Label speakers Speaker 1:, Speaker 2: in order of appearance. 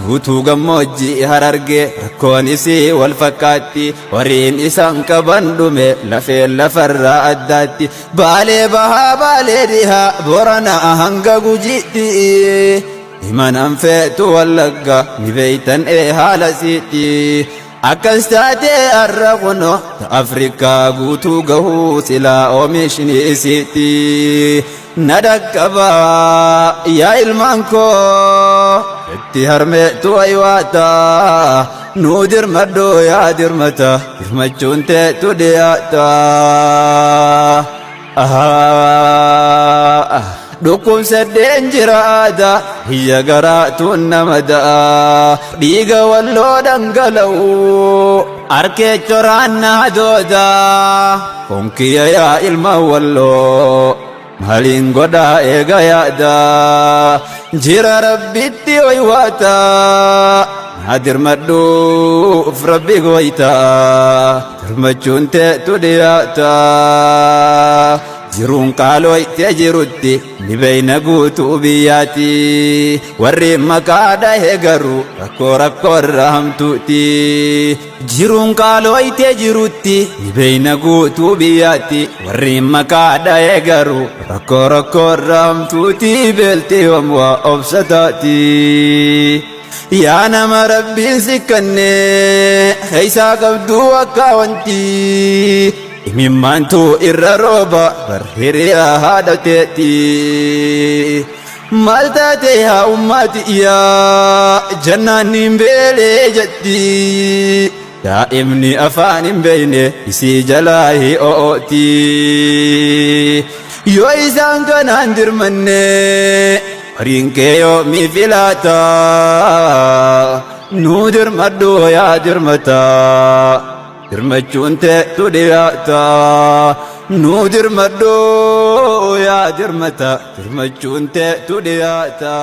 Speaker 1: Guutuu gammoojjii Harargee rakkoon isii wal fakkaatti. Horiin isaan qaban dhume lafeen lafarraa addaatti. Baalee bahaa Baalee dhihaa Booranaa hanga Gujiitti. Himanan feetu Wallagga ni beeytan ee haala siitti. Akkas taatee har'a kunoo ta Afrikaa guutuu gahuu silaa oomishni isiitti. Na dhaqqabaa yaa ilmaan koo itti harmeetu waywaata. Nuu dirmadhu yaa dirmata dirmachuun teetu dhiyaata. Dhukkubsadheen jira aadaa hiyya garaatuun nama da'a dhiiga walloo dhangala'u arkee coraan na hadooda fonkiyya yaa ilma walloo maaliin godhaa eega yaada jira rabbitti waywaata na dirmadhuuf rabbi goyta dirmachuun teetu dhiyaata. Jiruun qaalooytee jirutti ni beeyna guutuu biyyaati. Warri maqaa dhahe garuu rakkoo rakkoo irra hamtuuti. Jiruun qaalooytee jirutti ni beeyna guutuu biyyaatti. Warri maqaa dhahe garuu rakkoo rakkoo irra hamtuuti. Beelti yoom waa obsa taati. Yaa nama rabbiin si kenne keessaa qabduu akka wanti. Imimmaantu irra rooba bar hiriyaa haadha teeti. Maal taate yaa ummaati yaa jannaan hin beelee jetti. Daa'imni afaan hin beekne isii jalaa hi o'ooti. Yoo isaan kanaan dirmanne horiin kee yoomii filaata. Nuu dirmadhu yaa dirmata. Dirmachuun teetu dhiyaata. Nuu dirmadhu yaa dirmata. Dirmachuun teetu dhiyaata.